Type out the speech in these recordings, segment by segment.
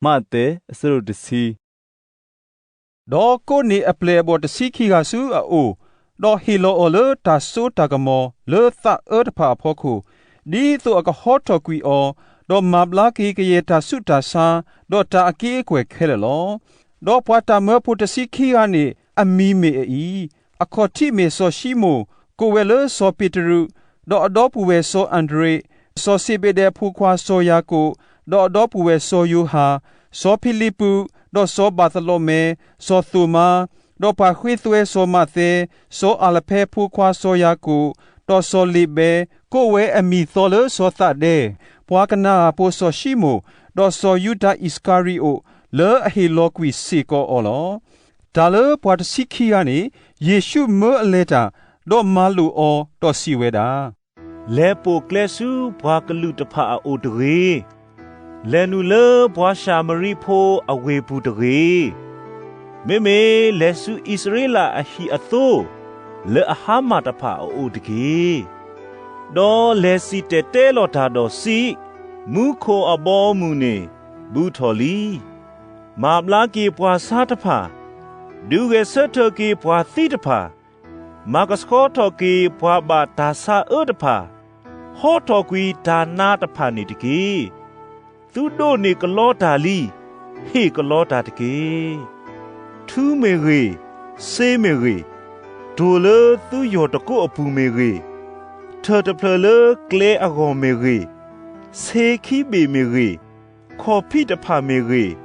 မးသဲ အဆၢဒိၣ်တဆံ ဒီးကိးန့ၢ်အပျဲၢ်အဘီၣ်တဆံခံဂၤဆူအအိၣ်, ဒီးဟ့ၣ်လီၤအီၤလၢတၢ်စိတၢ်ကမီၤလၢသးအၢတဖၣ်အဖီခိၣ်, ဒ်သိးအကဟီထီၣ်ကွံာ်အီၤ, ဒီးမၤဘျါက့ၤကယဲၢ်တၢ်ဆူးတၢ်ဆါ, ဒီးတၢ်အက့အခၢၣ်ခဲလၢာ်လီၤ. ဒီးပှၤတၢ်မၢဖိတဆံခံဂၤန့ၣ် အမံၤမ့ၢ်အအံၤ, အခီၣ်ထံးမ့ၢ်စီၤၡံမိၣ်, ကိးဝဲလၢစီၤပ့းတရူး, ဒီးအဒီပုၢ်ဝဲၢ်စီၤအၤဒရ့း, စီၤစ့ဘ့းဒဲးအဖိခွါစီၤယၤကိာ်, ဒီးအဒီပုၢ်ဝဲၢ်စီၤယိၤဟၣ်, စီၤဖံလံးပူး, ဒီးစီၤဘၤသလီမဲ, စီၤသိၣ်မါ, ဒီးပှၤဃ့သွဲစီၤမးသဲ, စီၤအၤလဖဲအဖိခွါစီၤယၤကိာ်, ဒီးစီၤလ့းဘဲ, ကိးဝဲအမံၤသီလၢစီၤသးဒဲ, ပှၤကနၤအၣ်ဖိစီၤၡံမိၣ်, ဒီးစီၤယူဒၤအံၣ်စကၤရံၤအိၣ်, လၢအဟ့ၣ်လီၤကွံာ်စ့ၢ်ကီးအီၤလီၤ. တၢ်လၢပှၤတဆံခံဂၤန့ၣ်, ယ့ၣ်ၡူးမၢအလဲၤတၢ်, ဒီးမၤလိာ်အီၤ, ဒီးစံးဝဲဒၣ်, လဲၤပိာ်ကျဲဆူပှၤကလုာ်တဖၣ်အအိၣ်တဂ့ၤ. လဲၤနုာ်လၢပှၤၡၤမရံဖိအဝ့ၢ်ပူၤတဂ့ၤ. မ့မ့ၢ်လဲၤဆူအံၣ်စရ့လးအဟံၣ်အသိ လၢအဟါမၢ်တဖၣ်အအိၣ်တက့ၢ်. ဒီးလဲၤစံၣ်တဲၤတဲလီၤတၢ်ဒီးစံး, မူခိၣ်အဘီအမုၢ်န့ၣ် ဘူးထီၣ်လံ. မၤဘျါက့ၤပှၤဆါတဖၣ်, ဒုးဂဲၤဆၢထၢၣ်က့ၤပှၤသံတဖၣ်, မၤကဆှီထီၣ်က့ၤပှၤဘၣ်တၢ်ဆါအၢတဖၣ်, ဟီထီၣ်ကွံာ်တၢ်နါတဖၣ်န့ၣ်တက့ၢ်. သုဒိးန့ၢ်ကလီတၢ်လံ, ဟ့ၣ်ကလီတၢ်တက့ၢ်. ထူမ့ၢ်ဂ့ၤ, စ့မ့ၢ်ဂ့ၤ, တိၢ်လၢသုယီၢ်တကိးအပူၤမ့ၢ်ဂ့ၤ, ထၢၣ်တဖျၢၣ်လၢကျဲအဂီၢ်မ့ၢ်ဂ့ၤ, ဆ့ခံဘ့ၣ်မ့ၢ်ဂ့ၤ, ခီၣ်ဖံးတဖၣ်မ့ၢ်ဂ့ၤ,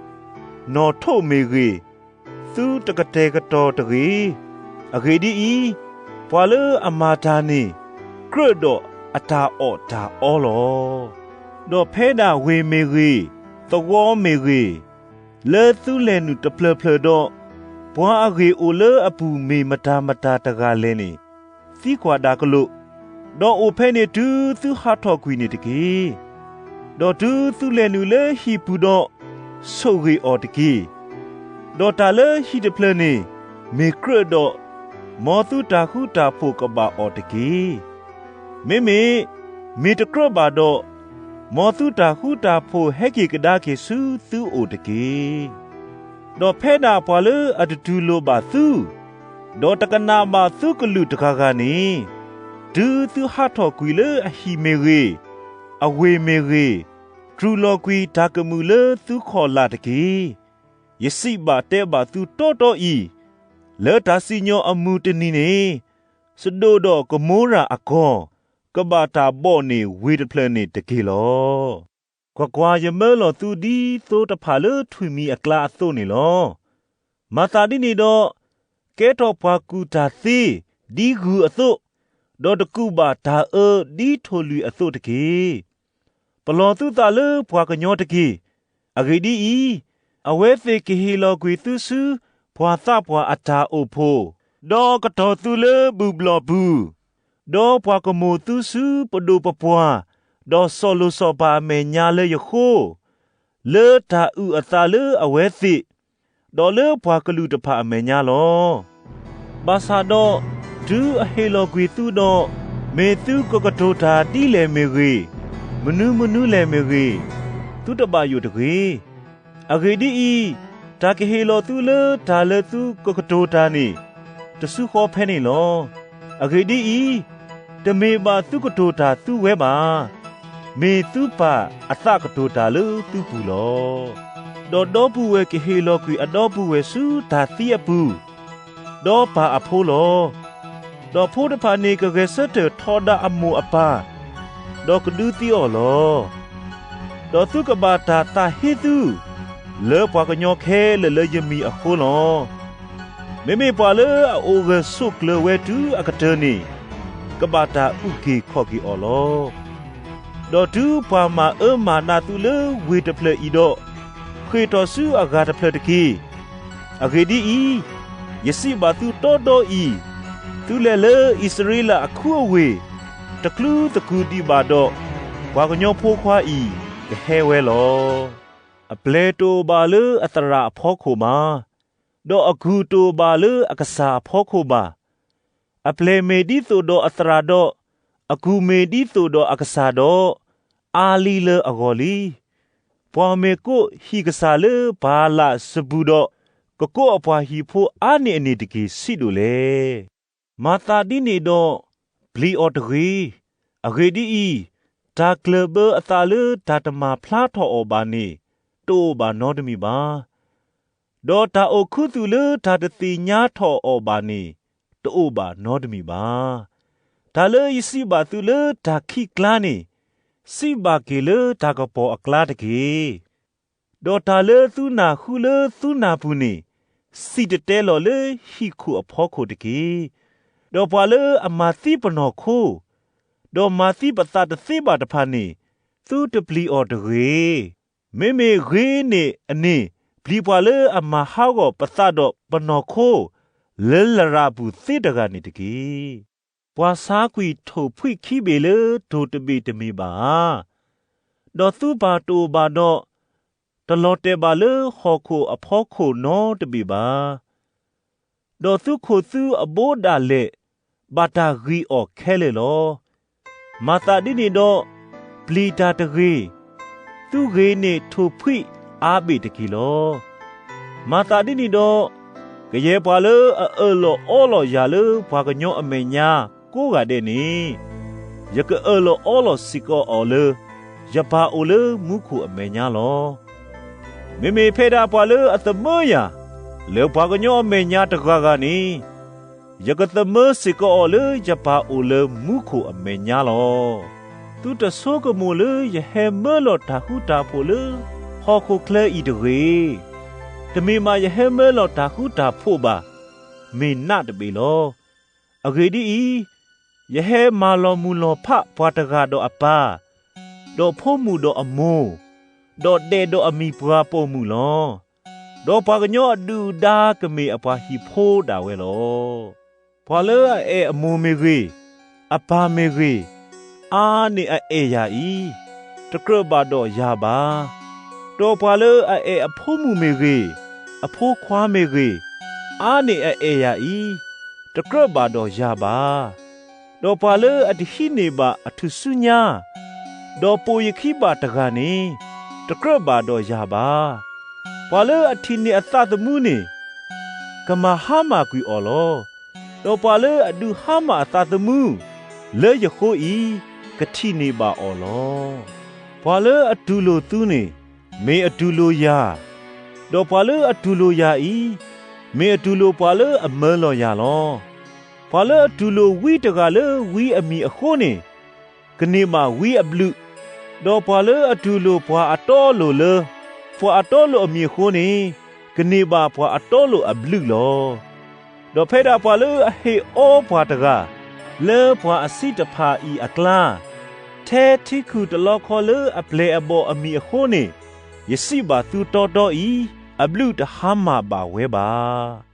နီၣ်ထိးမ့ၢ်ဂ့ၤ, သုတကတဲာ်ကတီၤတဂ့ၤ. အဂ့ၢ်ဒ်အံၤ, ပှၤလၢအမၤတၢ်န့ၣ် ကြၢးဒီးအတၢ်အီၣ်တၢ်အီလီၤ. ဒီးဖဲဒၣ်ဝ့ၢ်မ့ၢ်ဂ့ၤ, သဝီမ့ၢ်ဂ့ၤ, လၢသုလဲၤနုာ်တဖျၢၣ်ဖျၢၣ်ဒီး, ပှၤအဂ့ၢ်အိၣ်လၢအပူၤမ့ၢ်မတၤမတၤတဂၤလဲၣ်န့ၣ်, သံကွၢ်ဒၣ်ကလိာ်, ဒီးအိၣ်ဖဲန့ၣ်တုၤသုဟးထီၣ်ကွံာ်န့ၣ်တက့ၢ်. ဒီးတုၤသုလဲၤနုာ်လၢဟံၣ်ပူၤဒီး, ဆိၣ်ဂ့ၤအီၤတက့ၢ်. ဒီးတၢ်လၢဟံၣ်တဖျၢၣ်န့ၣ် မ့ၢ်ကြၢးဒီး, မ်သုတၢ်ဃူတၢ်ဖိးကဘၣ်အီၣ်တက့ၢ်. မ့မ့ၢ်မ့ၢ်တကြၢးဘၣ်ဒီး, မ်သုတၢ်ဃူတၢ်ဖိးဟဲက့ၤကဒါက့ၤဆူသုအိၣ်တက့ၢ်. ဒီးဖဲဒၣ်ပှၤလၢအတတူၢ်လိာ်ဘၣ်သု, ဒီးတကနၣ်ဘၣ်သုကလုၢ်တဂၤဂၤန့ၣ်, တုၤသုဟးထီၣ်ကွံာ်လၢအဟံၣ်မ့ၢ်ဂ့ၤ, အဝ့ၢ်မ့ၢ်ဂ့ၤ, တြူာ်လီၤကွံာ်တၢ်ကမုာ်လၢသုခီၣ်လာ်တက့ၢ်. ယစံးဘၣ်တဲဘၣ်သုတီတီအံၤ, လၢတၢ်စံၣ်ညီၣ်အမုၢ်တနံၤန့ၣ်, စဒိၣ်ဒီးကမိရၤအကီၢ်, ကဘၣ်တၢ်ဘီၣ်န့ၢ်ဝ့ၢ်တဖျၢၣ်န့ၣ်တက့ၢ်လီၤ. ကွၢ်ကွၢ်, ယမၢလီၤသုဒ်သိတဖၣ်လၢထွံၣ်မံၤအကျါအသိးန့ၣ်လီၤ. မၤသးဒ်န့ၣ်ဒီး, ကဲထီၣ်ပှၤကူၣ်တၢ်သ့ဒ်ဂုၢ်အသိး, ဒီးတကူးဘၣ်တၢ်အၢဒ်ထိၣ်လွံၣ်အသိးတက့ၢ်. ပလီၢ်သုသးလၢပှၤကညီတက့ၢ်. အဂ့ၢ်ဒ်အံၤ, အဝဲသ့ၣ်ကဟ့ၣ်လီၤကွံာ်သုဆူပှၤသးပှၢ်အတၢ်အိၣ်ဖှိၣ်, ဒီးကတီၤသုလၢဘုၣ်ဘျီၣ်ပူၤ, ဒီးပှၤကမိၣ်သုဆူပဒိၣ်ပပှၢ်, ဒီးစီၤလိၤစီၤပၤအမဲာ်ညါလၢယဃိ, လၢတၢ်အုၣ်အသးလၢအဝဲသ့ၣ်, ဒီးလၢပှၤကလုာ်တဖၣ်အမဲာ်ညါလီၤ. ဘၣ်ဆၣ်ဒီး, တုၤအဟ့ၣ်လီၤကွံာ်သုဒီး, မ့ၢ်သုကကတိၤတၢ်ဒ်လဲၣ်မ့ၢ်ဂ့ၤ, မနုၤမနုၤလဲၣ်မ့ၢ်ဂ့ၤ, သုတဘၣ်ယိၣ်တဂ့ၤ. အဂ့ၢ်ဒ်အံၤ, တၢ်ကဟ့ၣ်လီၤသုလၢတၢ်လၢသုကကတိၤတၢ်န့ၣ်, တစုဃီဖဲန့ၣ်လီၤ. အဂ့ၢ်ဒ်အံၤ, တမ့ၢ်ဘၣ်သုကတိၤတၢ်သုဝဲဘၣ်. မ့ၢ်သုပၢ်အသးကတိၤတၢ်လၢသုပူၤလီၤ. ဒီးဒီပုၢ်ဝဲၢ်ကဟ့ၣ်လီၤကွံာ်အဒီပုၢ်ဝဲၢ်ဆူတၢ်သံအပူၤ, ဒီးပၢ်အဖိလီၤ. ဒီးဖိတဖၣ်န့ၣ်ကဂဲၤဆၢထၢၣ်ထီဒါအမိၢ်အပၢ်, ဒီးကဒုးသံအီၤလီၤ. ဒီးသုကဘၣ်တၢ်သးဟ့သု, လၢပှၤကညီခဲလၢာ်လၢယမံၤအဃိလီၤ. မ့မ့ၢ်ပှၤလၢအအိၣ်ဂၢၢ်ဆိးကျၢၤဝဲတုၤအကတၢၢ်န့ၣ်, ကဘၣ်တၢ်အုၣ်က့ၤခီၣ်က့ၤအီၤလီၤ. ဒီးတုၤပှၤမၤအၢမၤနးသုလၢဝ့ၢ်တဖျၢၣ်အံၤဒီး, ဃ့ၢ်ထီၣ်ဆူအဂၤတဖျၢၣ်တက့ၢ်. အဂ့ၢ်ဒ်အံၤ, ယစံးဘၣ်သုတီတီအံၤ, သုလဲၤလၢအံၣ်စရ့လးအခူအဝ့ၢ်, တချုးသကူးဒံးဘၣ်ဒီး, ပှၤကညီဖိခွါအံၤကဟဲဝဲလီၤ. အပျဲၢ်တအိၣ်ဘၣ်လၢအသရၣ်အဖီခိၣ်ဘၣ်, ဒီးအကူၣ်တအိၣ်ဘၣ်လၢအကစၢ်အဖီခိၣ်ဘၣ်. အပျဲၢ်မ့ၢ်ဒ်သိးဒီးအသရၣ်ဒီး, အကူၣ်မ့ၢ်ဒ်သိးဒီးအကစၢ်ဒီး, အါလံလၢအဂီၢ်လံ. ပှၤမ့ၢ်ကိးဟံၣ်ကစၢ်လၢဘၤလးစဘူၤဒီး ကကိးအပှၤဟံၣ်ဖိအါန့ၢ်အန့ၣ်တက့ၢ် ဆံးဒိၣ်လဲၣ်. မၤသးဒ်န့ၣ်ဒီး ပျံၤအီၤတဂ့ၤ. အဂ့ၢ်ဒ်အံၤ, တၢ်ကျၢၢ်ဘၢအသးလၢတၢ်တမၤဖျါထီၣ်အီၤဘၣ်န့ၣ် တအိၣ်ဘၣ်နီတမံၤဘၣ်. ဒီးတၢ်အိၣ်ခူသူၣ်လၢတၢ်တသ့ၣ်ညါထီၣ်အီၤဘၣ်န့ၣ် တအိၣ်ဘၣ်နီတမံၤဘၣ်. တၢ်လၢယစံးဘၣ်သုလၢတၢ်ခံးကျါန့ၣ်, စံးဘၣ်က့ၤလၢတၢ်ကပီၤအကျါတက့ၢ်. ဒီးတၢ်လၢသုနၢ်ဟူလၢသုနၢ်ပူၤန့ၣ်, စံၣ်တဲၤတဲလီၤလၢဟံၣ်ခိၣ်အဖီခိၣ်တက့ၢ်. ဒီးပှၤလၢအမၤသံပနီၢ်ခိ, ဒီးမၤသံပသးတသ့ဘၣ်တဖၣ်န့ၣ်, သုတပျံၤအီၤတဂ့ၤ. မ့မ့ၢ်ဂ့ၤန့ၢ်အန့ၣ် ပျံၤပှၤလၢအမၤဟးဂီၤပသးဒီးပနီၢ်ခိ လၢလရာ်ပူၤသ့တဂၤန့ၣ်တက့ၢ်. ပှၤဆါကွံာ်ထိၣ်ဖှံးခံဘ့ၣ်လၢထိၣ်တဘ့ၣ်တမ့ၢ်ဘၣ်ဧါ. ဒီးသုပၢ်တအိၣ်ဘၣ်ဒီး တလီၤတဲာ်ဘၣ်လၢဟီၣ်ခိၣ်အဖီခိၣ်နီတဘ့ၣ်ဘၣ်. ဒီးသုခိၣ်သုအဘိဒၣ်လဲာ် ဘၣ်တၢ်ဂံၢ်အီၣ်ခဲလၢာ်လီၤ. မၤသးဒ်န့ၣ်ဒီး ပျံၤတၢ်တဂ့ၤ, သုဂ့ၤန့ၢ်ထိၣ်ဖှံးအါဘ့ၣ်တက့ၢ်လီၤ. မၤသးဒ်န့ၣ်ဒီး ကယဲၢ်ပှၤလၢအအၢၣ်လီၤအီလီၤယၤလၢပှၤကညီအမဲာ်ညါကိးဂၤဒဲးန့ၣ်, ယကအၢၣ်လီၤအီလီၤစ့ၢ်ကီးအီၤလၢ ယပၢ်အိၣ်လၢမူခိၣ်အမဲာ်ညါလီၤ. မ့မ့ၢ်ဖဲဒၣ်ပှၤလၢအသမၢယၤ လၢပှၤကညီအမဲာ်ညါတဂၤဂၤန့ၣ်, ယကသမၢစ့ၢ်ကီးအီၤလၢယပၢ်အိၣ်လၢမူခိၣ်အမဲာ်ညါလီၤ. သုတဆိကမိၣ်လၢယဟဲမၢလီၤတၢ်ဃူတၢ်ဖိးလၢဟီၣ်ခိၣ်ချၢအံၤတဂ့ၤ. တမ့ၢ်မးယဟဲမၢလီၤတၢ်ဃူတၢ်ဖိးဘၣ်, မ့ၢ်နးတဘ့ၣ်လီၤ. အဂ့ၢ်ဒ်အံၤ, ယဟဲမၤလီၤမုၢ်လီၤဖးပှၤတဂၤဒီးအပၢ်, ဒီးဖိမုၣ်ဒီးအမိၢ်, ဒီးဒဲးဒီးအမံၤပှၤပိာ်မုၣ်လီၤ. ဒီးပှၤကညီအဒုၣ်အဒါကမ့ၢ်အပှၤဟံၣ်ဖိဒၣ်ဝဲလီၤ. ပှၤလၢအအဲၣ်အမိၢ်မ့ၢ်ဂ့ၤ, အပၢ်မ့ၢ်ဂ့ၤ, အါန့ၢ်အအဲၣ်ယၤအံၤ, တကြၢးဘၣ်ဒီးယၤဘၣ်. ဒီးပှၤလၢအအဲၣ်အဖိမုၣ်မ့ၢ်ဂ့ၤ, အဖိခွါမ့ၢ်ဂ့ၤ, အါန့ၢ်အအဲၣ်ယၤအံၤ, တကြၢးဘၣ်ဒီးယၤဘၣ်. ဒီးပှၤလၢအတဟံးန့ၢ်ဘၣ်အထူၣ်စုညါ, ဒီးပိာ်ယခံဘၣ်တဂၤန့ၣ်, တကြၢးဘၣ်ဒီးယၤဘၣ်. ပှၤလၢအထံၣ်န့ၢ်အသးသမူန့ၣ်, ကမၤဟါမၢ်ကွံာ်အီၤလီၤ. ဒီးပှၤလၢအဒုးဟါမၢ်အသးသမူ လၢယဃိအံၤ, ကထံၣ်န့ၢ်ဘၣ်အီၤလီၤ. ပှၤလၢအတူၢ်လိာ်သုန့ၣ်, မ့ၢ်အတူၢ်လိာ်ယၤ, ဒီးပှၤလၢအတူၢ်လိာ်ယၤအံၤ, မ့ၢ်အတူၢ်လိာ်ပှၤလၢအမၢလီၤယၤလီၤ. ပှၤလၢအတူၢ်လိာ်ဝံတဂၤလၢဝံအမံၤအဃိန့ၣ်, ကန့ၢ်ဘၣ်ဝံအဘျုး, ဒီးပှၤလၢအတူၢ်လိာ်ပှၤအတီအလိၤလၢ ပှၤအတီအလိၤအမံၤအဃိန့ၣ်, ကန့ၢ်ဘၣ်ပှၤအတီအလိၤအဘျုးလီၤ. ဒီးဖဲဒၣ်ပှၤလၢအဟ့ၣ်အီပှၤတဂၤ လၢပှၤအဆံးတဖၣ်အံၤအကျါ, ထဲထံခုၣ်တလီခီလၢအပျဲၢ်အဘီၣ်အမံၤအဃိန့ၣ်, ယစံးဘၣ်သုတီတီအံၤ, အဘျုးတဟါမၢ်ဘၣ်ဝဲဘၣ်.